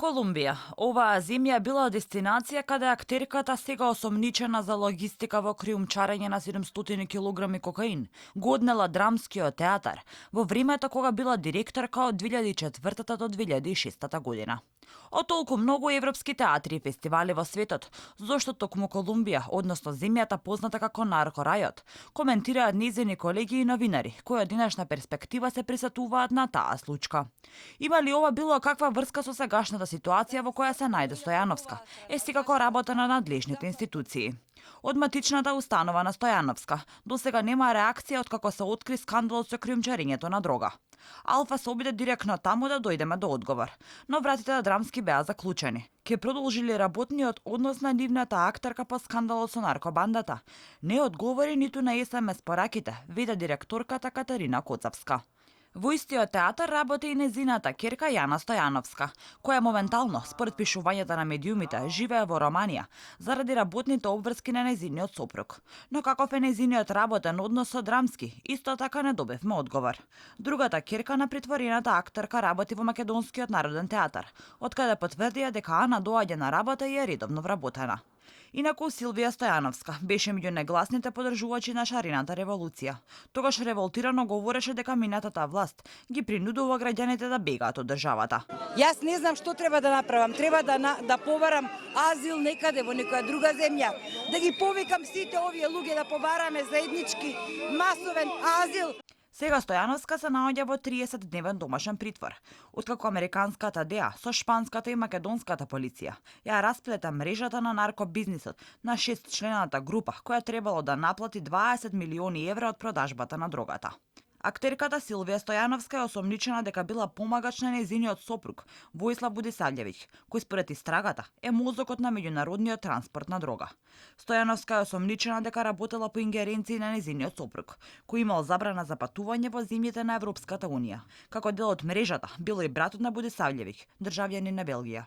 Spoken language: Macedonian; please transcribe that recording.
Колумбија. Оваа земја била дестинација каде актерката сега осомничена за логистика во криумчарење на 700 килограми кокаин, го однела драмскиот театар во времето кога била директорка од 2004 до 2006 година. Од толку многу европски театри и фестивали во светот, зошто токму Колумбија, односно земјата позната како наркорајот, коментираат незини колеги и новинари, кои од денешна перспектива се присетуваат на таа случка. Има ли ова било каква врска со сегашната ситуација во која се најде Стојановска, секако работа на надлежните институции? Од матичната установа на Стојановска досега нема реакција откако се откри скандалот со криумчарењето на дрога. Алфа се обиде директно таму да дојдеме до одговор, но вратите на Драмски беа заклучени. Ке продолжи ли работниот однос на нивната актерка по скандалот со наркобандата? Не одговори ниту на СМС пораките, веде директорката Катерина Коцавска. Во истиот театар работи и незината ќерка Јана Стојановска, која моментално, според пишувањата на медиумите, живее во Романија, заради работните обврски на незиниот сопруг. Но каков е незиниот работен однос со Драмски, исто така не добивме одговор. Другата ќерка на притворената актерка работи во Македонскиот народен театар, откаде потврдија дека Ана доаѓа на работа и е редовно вработена. Инаку Силвија Стојановска беше меѓу најгласните поддржувачи на шарената револуција. Тогаш револтирано говореше дека минатата власт ги принудува граѓаните да бегаат од државата. Јас не знам што треба да направам. Треба да побарам азил некаде во некоја друга земја, да ги повикам сите овие луѓе да побараме заеднички масовен азил. Сега Стојановска се наоѓа во 30-дневен домашен притвор, откако американската ДЕА со шпанската и македонската полиција ја расплета мрежата на наркобизнисот на 6-члената група која требало да наплати 20 милиони евра од продажбата на дрогата. Актерката Силвија Стојановска е осомничена дека била помагач на незиниот сопруг Војслав Будисављевиќ, кој според истрагата е мозокот на меѓународниот транспорт на дрога. Стојановска е осомничена дека работела по ингеренции на незиниот сопруг, кој имал забрана за патување во земјите на Европската унија. Како дел од мрежата бил и братот на Будисављевиќ, државјанин на Белгија.